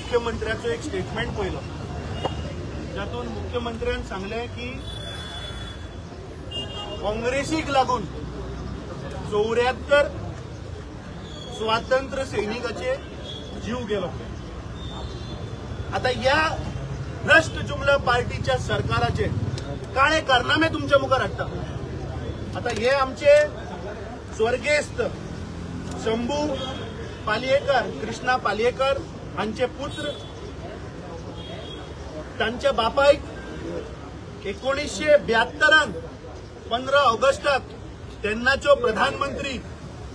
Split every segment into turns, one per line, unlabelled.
मुख्यमंत्र्याचो एक स्टेटमेंट पळयलो जातून मुख्यमंत्र्यान सांगलें की काँग्रेसीक लागून 74 स्वातंत्र्य सैनिकाचे जीव गेलो. आता या भ्रष्ट जुमला पार्टीच्या सरकाराचे काळे कारनामे तुमच्या मुखार हाडटा. आता हे आमचे स्वर्गेस्त शंभू पालयेकर, कृष्णा पालयेकर हांचे पुत्र, तांच्या बापायक 1972 15 ऑगस्टाक तेन्नाच्यो प्रधानमंत्री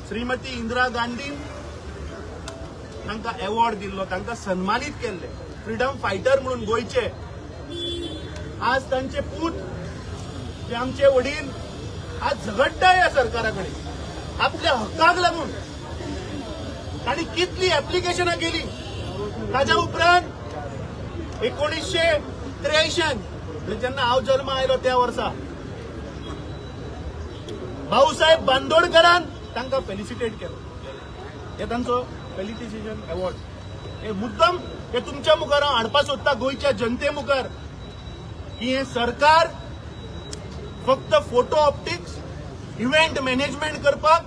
श्रीमती इंदिरा गांधी तांकां अवॉर्ड दिल्लो, तांकां सन्मानीत केल्ले फ्रीडम फायटर म्हणून गोंयचे. आज तांचे पूत जे आमचे वडील आज झगडटा ह्या सरकारा कडेन आपल्या हक्काक लागून. तांणी कितली एप्लिकेशनां केली. ताज्या उपरांत 1983 म्हणजे जेन्ना हांव जल्मा आयलो त्या वर्सा भाऊसाहेब बांदोडकरान तांकां फेलिसिटेट केलो. हे तांचो फेलिसिटेशन अवॉर्ड. हे मुद्दम हे तुमच्या मुखार हांव हाडपा सोदता गोंयच्या जनते मुखार की हे सरकार फक्त फोटो ऑप्टिक्स, इव्हेंट मॅनेजमेंट करपाक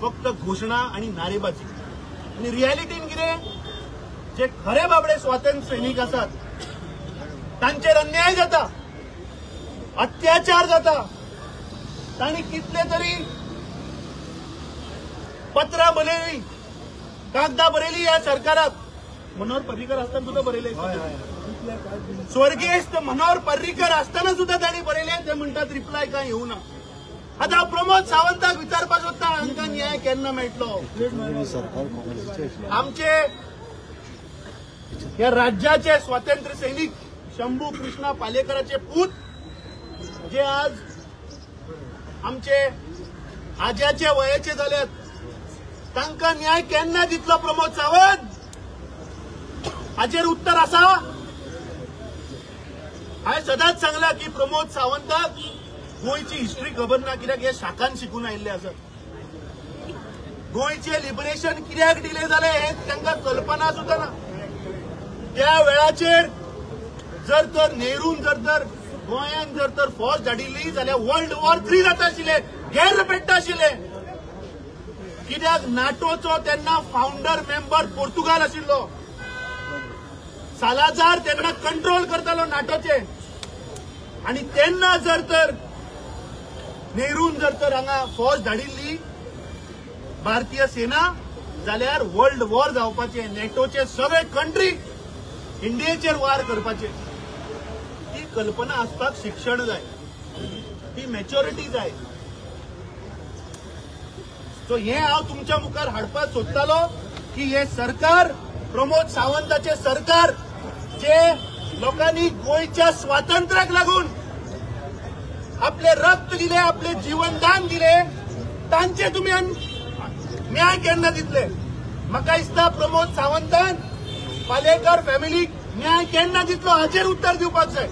फक्त घोशणा आनी नारेबाजी. आनी रियलिटीन कितें, जे खरे बाबडे स्वातंत्र्य सैनीक आसात तांचेर अन्याय जाता, अत्याचार जाता. तांणी कितले तरी पत्रां बरयली, कागदां बरयली ह्या सरकाराक. मनोहर पर्रीकर आसतना सुद्दां बरयले, स्वर्गेस्त मनोहर पर्रीकर आसतना सुद्दां तांणी बरयले. ते म्हणटात रिप्लाय काय येवना. आतां प्रमोद सावंताक विचारपाक सोदता हांकां न्याय केन्ना मेळटलो. आमचे ह्या राज्याचे स्वातंत्र्य सैनिक शंभू कृष्णा पालेकराचे पूत जे आज आमचे आज्याचे वयाचे जाल्यात तांकां न्याय केन्ना दितलो प्रमोद सावंत? हाचेर उत्तर आसा? हांवें सदांच सांगलां की प्रमोद सावंताक गोंयची हिस्ट्री खबर ना, कित्याक हे शाखान शिकून आयिल्ले आसात. गोंयचें लिबरेशन कित्याक डिले जालें हें तांकां कल्पना सुद्दां ना. त्या वेळाचेर जर तर नेरून जर तर गोंयांत जर तर फौज धाडिल्ली जाल्यार वर्ल्ड वॉर 3 जाता आशिल्लें, गैर पेट्टा आशिल्लें. कित्याक नाटोचो तेन्ना फावंडर मेंबर पोर्तुगाल आशिल्लो, सालाजार तेन्ना कंट्रोल करतालो नाटोचे. आनी तेन्ना जर तर नेरून जर तर हांगा फौज धाडिल्ली भारतीय सेना जाल्यार वर्ल्ड वॉर जावपाचे, नॅटोचे सगळे कंट्री इंडियेचेर वार करपाचे. ती कल्पना आसपाक शिक्षण जाय, ती मॅच्युरिटी जाय. सो हें हांव तुमच्या मुखार हाडपाक सोदतालो की हें सरकार, प्रमोद सावंताचें सरकार जे लोकांनी गोंयच्या स्वातंत्र्याक लागून आपले रक्त दिले, आपले जीवनदान दिले, तांचे तुमी न्याय केन्ना दितले? म्हाका दिसता प्रमोद सावंतान पालेकर फॅमिलीक न्याय केन्ना दितलो हाचेर उत्तर दिवपाक जाय.